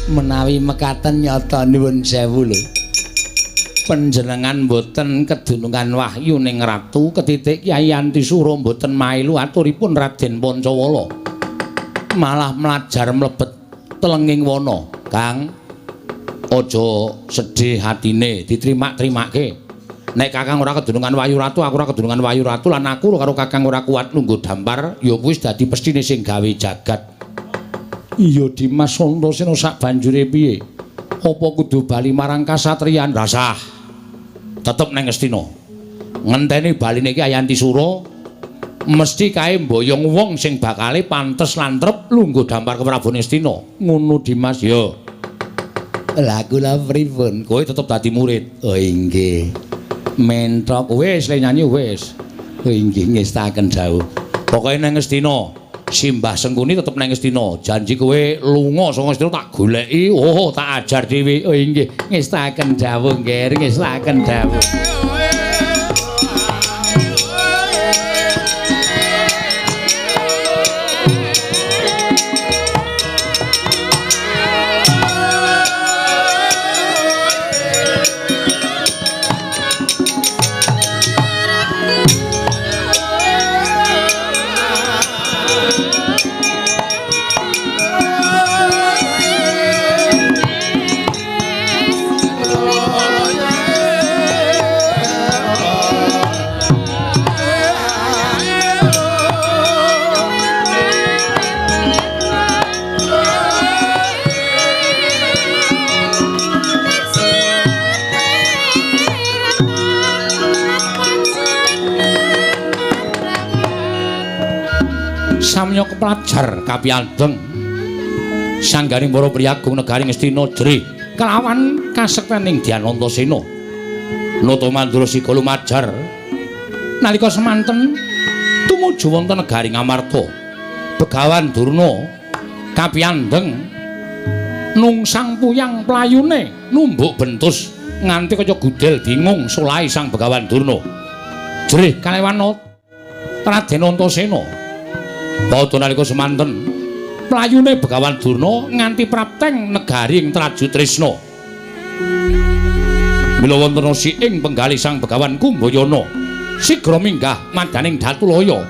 Menawi mekaten nyata nuwun sewu lho. Panjenengan mboten kedunungan wahyu ning ratu ketitik Kyai Antisura mboten mailu aturipun Raden Pancawala. Malah mlajar mlebet telenging wana. Kang, aja sedih hatine, ditrimak-trimake. Nek Kakang ora kedunungan wahyu ratu, aku ora kedunungan wahyu ratu lan aku karo Kakang ora kuat lungguh dampar, ya kuwi dadi pestine sing gawe jagat. Iya Dimas Antasena sak banjure piye? Apa kudu bali marang kasatriyan? Rasah. Tetep nang Ngastina. Ngenteni baline Kyai Antisura mesti kae mboyong wong sing bakale pantes lan trep lungguh dampar keprabon Ngastina. Ngono Dimas ya. Lah kula pripun? Kowe tetep dadi murid. Oh inggih. Mentok wis le nyanyi wis. Oh inggih ngestaken dawuh. Pokoke nang Ngastina. Simbah Sengkuni tetep nang Ngastina. Janji kowe lunga saka Ngastina tak goleki, oh tak ajar dhewe. Oh inggih, ngestaken dawuh nggih, ngestaken dawuh. Samya kepelajar kapiyandeng sanggaring para priyagung negari Ngastina jrih kelawan kasektening Dyan Antasena. Nata mandura sika lumajar nalika semanten tumuju wonten negari Ngamarta. Begawan Durna kapiyandeng nungsang puyang playune numbuk bentus nganti kaya gudel bingung solahe sang Begawan Durna. Jrih kalewan Raden Antasena. Padha nalika semanten playune Begawan Durna nganti prapteng negari ing Traju Tresna. Mila wonten resi ing penggalih sang Begawan Kumbayana sigra minggah madaning Datulaya.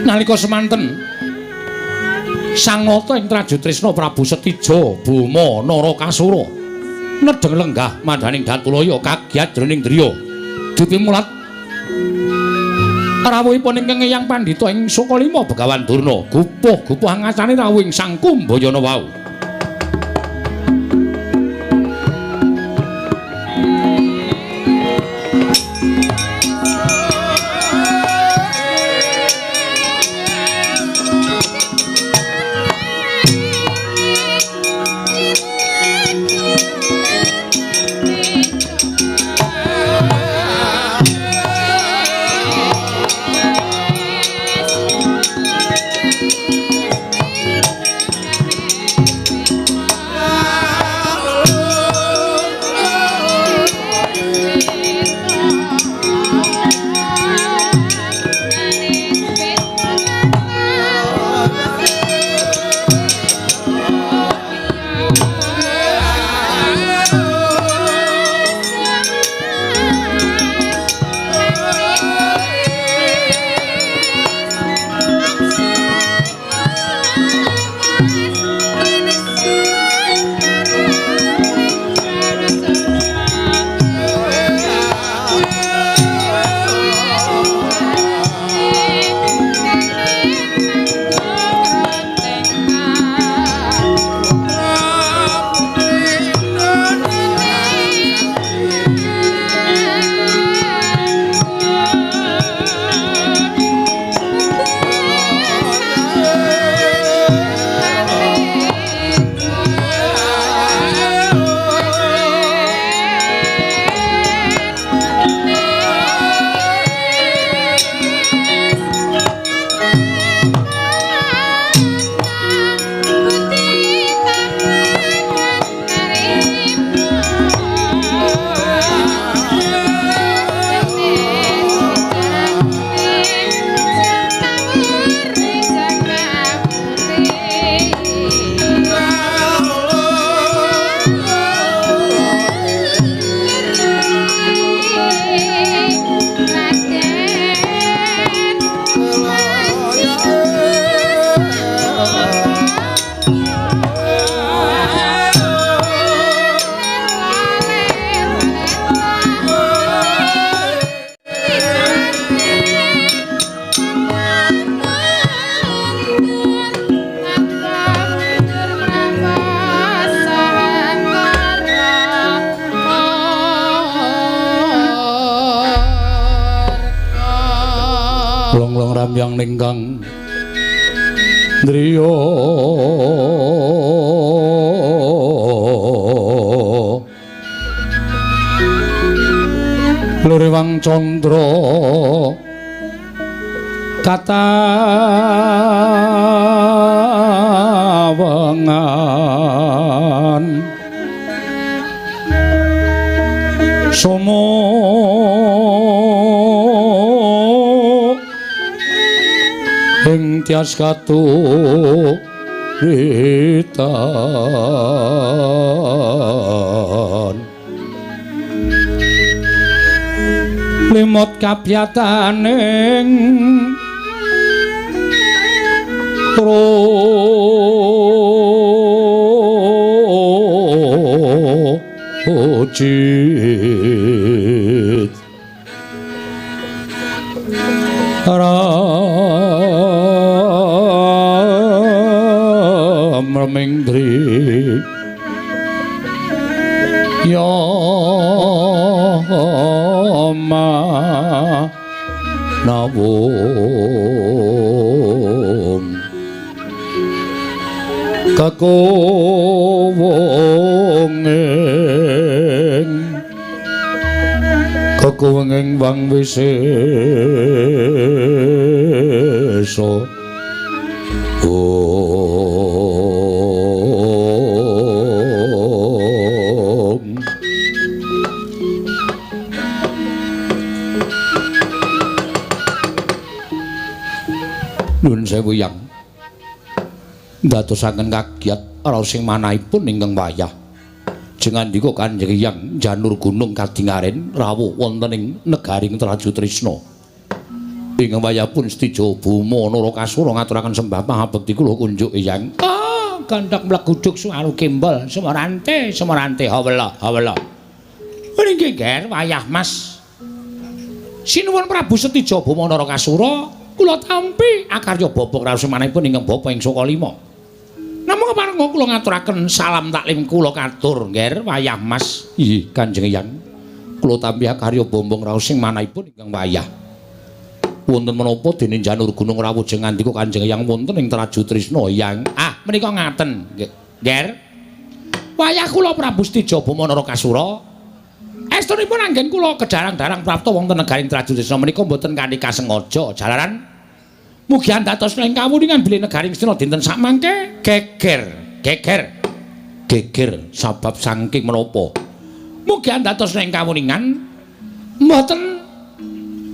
Nalika semanten Sang Nata ing Trajutrisna Prabu Setija Boma Narakasura nedheng lenggah madhaning Datulaya kagiat jroning driya dupimulat rawuhipun ingkang Eyang Pandhita ing Sukalima Begawan Durna gupuh-gupuh angasane rawuh ing Sang Kumbayana wau. Long-long ramyang ningkang driya Lurewang candra katawengan somo ing tias katuritan limot kabyataning trojit ram remingdri ya ma nawung kakuwunging kakuwunging wang wisesa. Om. Nuwun sewu Yang, ndadosaken kagiat raos sing manahipun ingkang wayah. Jengandika Kanjeng Hyang Janur Gunung kadingaren rawuh wonten ing negaring Trajutrisna. Ingkang wayah pun Setija Boma Narakasura ngaturaken sembah pangabekti kula kunjuk Eyang. Ah, gandhak mleguduk suwaru kembol semarante semarante hawela hawela. Nggih Ger, wayah Mas. Sinuwun Prabu Setija Boma Narakasura kula tampi akarya bapa kraosemanipun ingkang bapa ing Sukalima. Namung kepareng kula ngaturaken salam taklim kula katur Ger, wayah Mas. Inggih Kanjeng Eyang. Kula tampi akarya bombong raos sing manahipun ingkang wayah. Wonten menapa dene Janur Gunung rawuh jeng ngandika Kanjeng Eyang wonten ing Traju Trisna Eyang. Ah, menika ngaten, Ger. Wayah kula Prabu Setija Boma Narakasura estunipun anggen kula kedarang-darang prapta wonten negaring Traju Trisna menika mboten kanthi kasengaja jalaran mugi andatos ing kawuningan bilih negaring Trisna dinten sakmangke geger, geger. Geger sabab saking menapa? Mugi andatos ing kawuningan mboten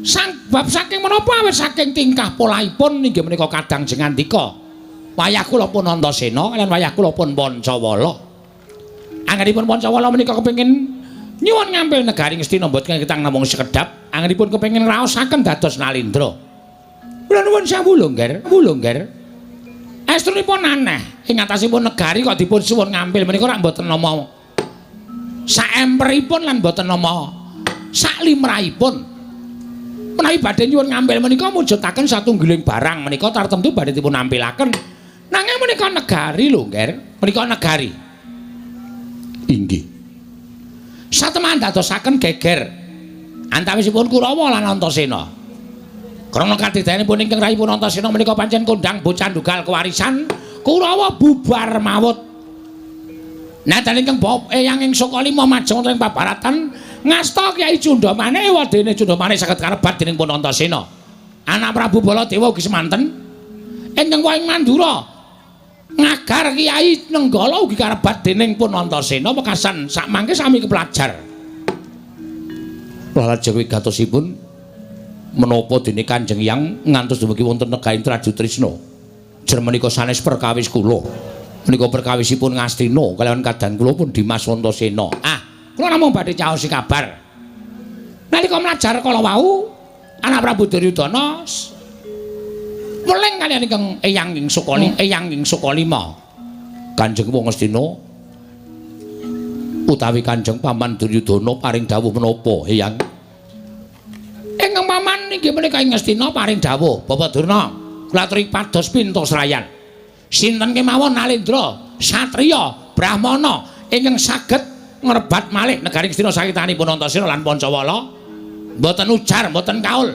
sabab saking menapa awit saking tingkah polahipun inggih menika kadang jengandika wayah kula pun Antasena kaliyan wayah kula pun Pancawala. Anggenipun Pancawala menika kepengin nyuwun ngampil negari Ngastina mboten ketang namung sekedhap, anggenipun kepengin ngraosaken dados Nalindra. Kula nuwun sewu lho, Nger, lho Nger. Estunipun aneh, ing atasipun negari kok dipun suwun ngampil menika rak mboten nama saemperipun lan mboten nama saklimrahipun. Menawi badhe nyuwun ngampil menika mujudaken satunggiling barang menika tartemtu badhe dipun ampilaken. Nanging menika negari lho, Nger. Menika negari. Inggih. Sateman dadosaken geger antawisipun Kurawa lan Antasena. Krana kadidayanipun ingkang rahipun Antasena menika pancen kondhang bocah ndugal kewarisan Kurawa bubar mawut. Nadyan ingkang Eyang ing Sukalima majeng wonten ing pabaratan ngasta Kyai Cundamane wadene Cundamane saged karebat dening pun Antasena. Anak Prabu Baladewa ugi semanten ingkang wong Mandura ngagar Kyai Nenggala ugi karebat dening pun Antasena wekasan sakmangke sami kepelajar. Lajeng wigatosipun menapa dene Kanjeng Hyang ngantos dumugi wonten negaring Traju Trisna. Jer menika sanes perkawis kula. Menika perkawisipun Ngastina kalawan kadang kula pun Dimas Antasena. Ah, kula namung badhe caosi kabar. Nalika mlajar kala wau, anak Prabu Duryudana weling kaliyan ingkang Eyang ing Sukalima, Eyang ing Sukalima. Kanjeng Wong Ngastina utawi Kanjeng Paman Duryudana paring dawuh menapa, Eyang? Ingkang paman inggih menika ing Ngastina paring dawuh, Bapak Durna, kula aturi pados pinto srayan. Sinten kemawon Nalendra, satriya, brahmana ingkang saged ngrebat malih negari Ngastina sakitanipun Antasena lan Pancawala, mboten ujar, mboten kaul.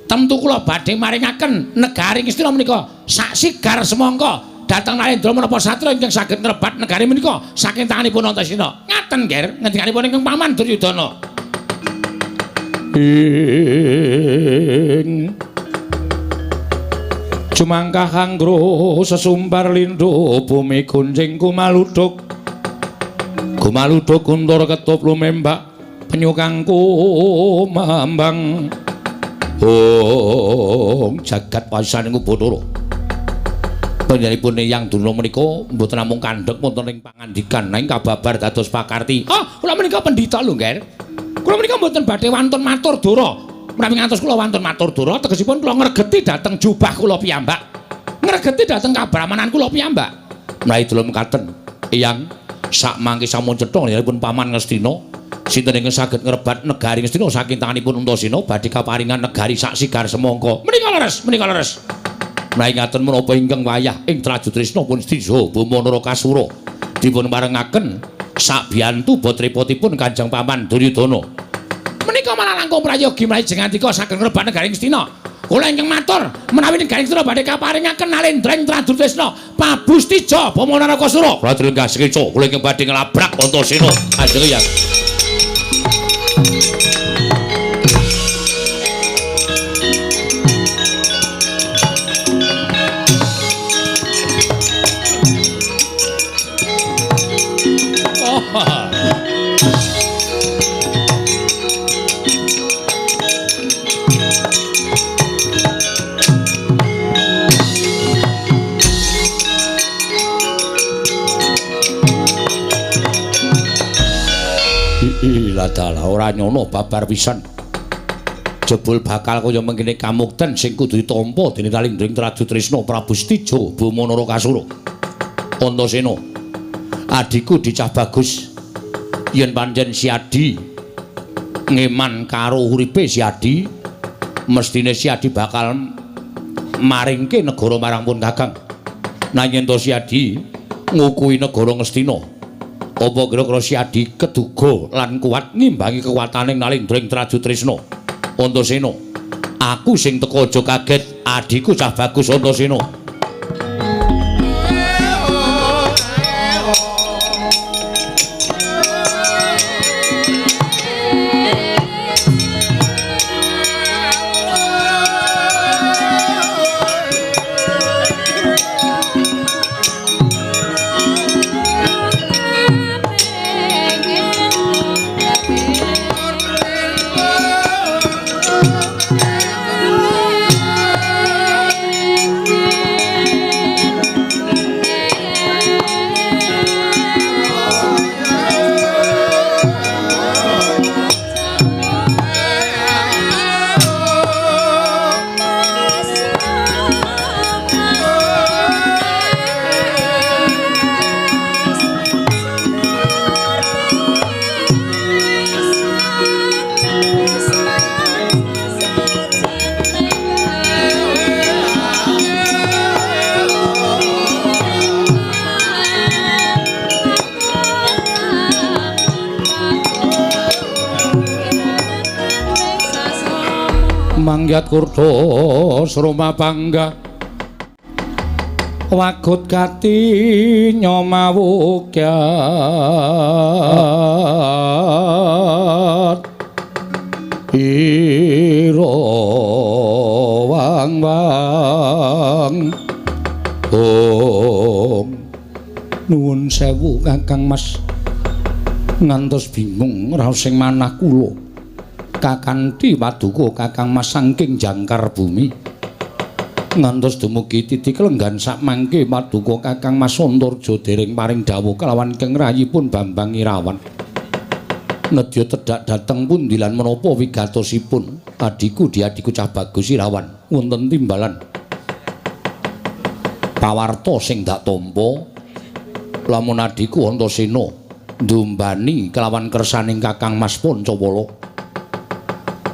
Tentu kula badhe maringaken negari Ngastina menika sak sigar semangka dhateng Nalendra menapa satriya ingkang saged ngrebat negari menika saking tanganipun Antasena. Ngaten, Nger, ngendikanipun ingkang paman Duryudana. Ing Jumangkah anggro sesumbar lindho bumi gunjing kumaluduk kumaluduk guntur ketup lumembak penyukang kumambang ong jagat pasaning Bathara. Panjenenganipun Eyang Durna menika mboten namung kandhek wonten ing pangandikan nanging kababar dados pakarti. Ah, kula menika pendhita lho, Nger. Kula menika mboten badhe wantun matur dora. Menawi ngantos kula wantun matur dora tegesipun kula ngregeti dhateng jubah kula piyambak. Ngregeti dhateng kabrahmanan kula piyambak. Menawi dalem mekaten, Eyang, sakmangke sampun cetha pun Paman Ngastina sinten ingkang saged ngrebat negari Ngastina saking tanganipun Antasena badhe kaparingan negari sak sigar semangka. Menika leres, menika leres. Menawi ngaten menapa ingkang wayah ing Traju Trisna pun Setija Boma Narakasura dipun parengaken sabiyantu botrepotipun Kanjeng Paman Duryudana. Menika malah langkung prayogi menawi jengandika saged ngrebat negari Ngastina. Kula ingkang matur menawi negari Ngastina badhe kaparingaken Nalendra ing Traju Trisna Prabu Setija Boma Narakasura. Kula lenggah sekeca kula ingkang badhe nglabrak Antasena. Kanjeng Hyang. Ora nyono babar pisan. Jebul bakal kaya mengkene kamukten sing kudu ditampa dening Talindring Trajutrisna Prabu Setija Bama Narakasura. Antasena, adhiku dicah bagus. Yen pancen si Adi ngeman karo uripe si Adi, mestine si Adi bakal maringke negara marang pun Kakang. Nanging yen to si Adi ngukuhi negara Ngastina, apa kira-kira si Adi keduga lan kuat ngimbangi kekuatane Nalindring Trajutrisna? Antasena, aku sing teka aja kaget, adhiku cah bagus Antasena. Mangyat kurda sroma pangga wagut gati nyomawukyat ira wang wang ong. Nuwun sewu Kakang Mas, ngantos bingung raos sing manah kula kakanthi paduka Kakang Mas saking jangkar bumi. Ngantos dumugi titik lenggan sakmangke paduka Kakang Mas Antarja dereng paring dawuh kelawan ingkang rayipun Bambang Irawan. Nedya tedhak dhateng pundi lan menapa wigatosipun adhiku diadhiku cah bagus Irawan? Wonten timbalan pawarta sing dak tampa lamun adhiku Antasena ndumbani kelawan kersaning Kakang Mas Pancawala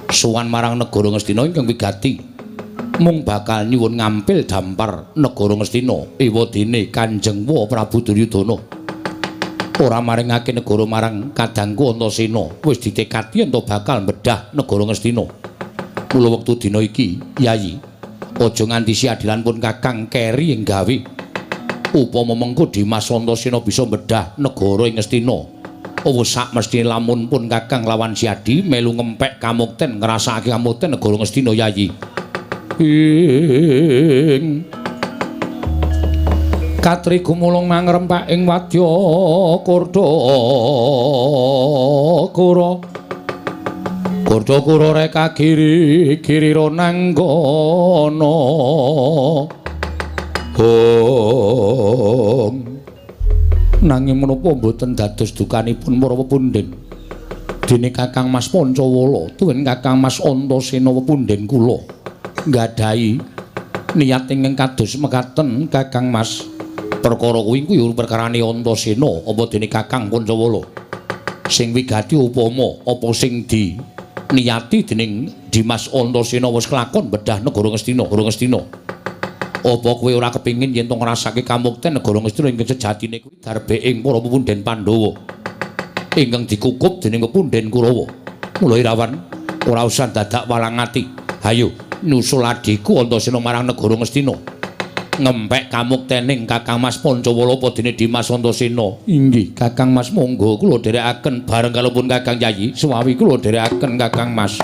sowan marang negara Ngastina ingkang wigati mung bakal nyuwun ngampil dampar negara Ngastina ewadene Kanjeng Wa Prabu Duryudana. Ora maringake negara marang kadangku Antasena, wis ditekadi yen to bakal bedah negara Ngastina. Mula wektu dina iki, Yayi, aja nganti si adilan pun Kakang keri ing gawe. Upama mengko Dimas Antasena bisa bedah negara ing Ngastina, wis sak mestine lamun pun Kakang lawan si Adi melu ngempek kamukten ngrasakake kamukten negara Ngastina, Yayi. Ing katri gumulung mangrempak ing wadya kurda kura kurda kura reka giri giri ronanggana. Hong. Nanging menapa mboten dados dukanipun para pepundhen dene Kakang Mas Pancawala tuwin Kakang Mas Antasena pepundhen kula nggadahi niat ingkang kados mekaten Kakang Mas. Perkara kuwi kuwi perkarane Antasena apa dene Kakang Pancawala sing wigati upama apa sing di niyati dening Dimas Antasena wis kelakon bedah negara Ngastina, Ngastina. Apa kowe ora kepingin yen to ngrasake kamukten negara Ngastina ingkang sejatine kuwi darbe ing para pepundhen Pandhawa ingkang dikukup dening pepundhen Kurawa. Mula Irawan ora usah dadak walang ati. Hayo nyusul adhiku Antasena marang negara Ngastina. Ngempek kamuktening Kakang Mas Pancawala apa dene Dimas Antasena? Inggih, Kakang Mas, monggo kula dherekaken bareng kalopun Kakang Yayi. Suwawi kula dherekaken Kakang Mas.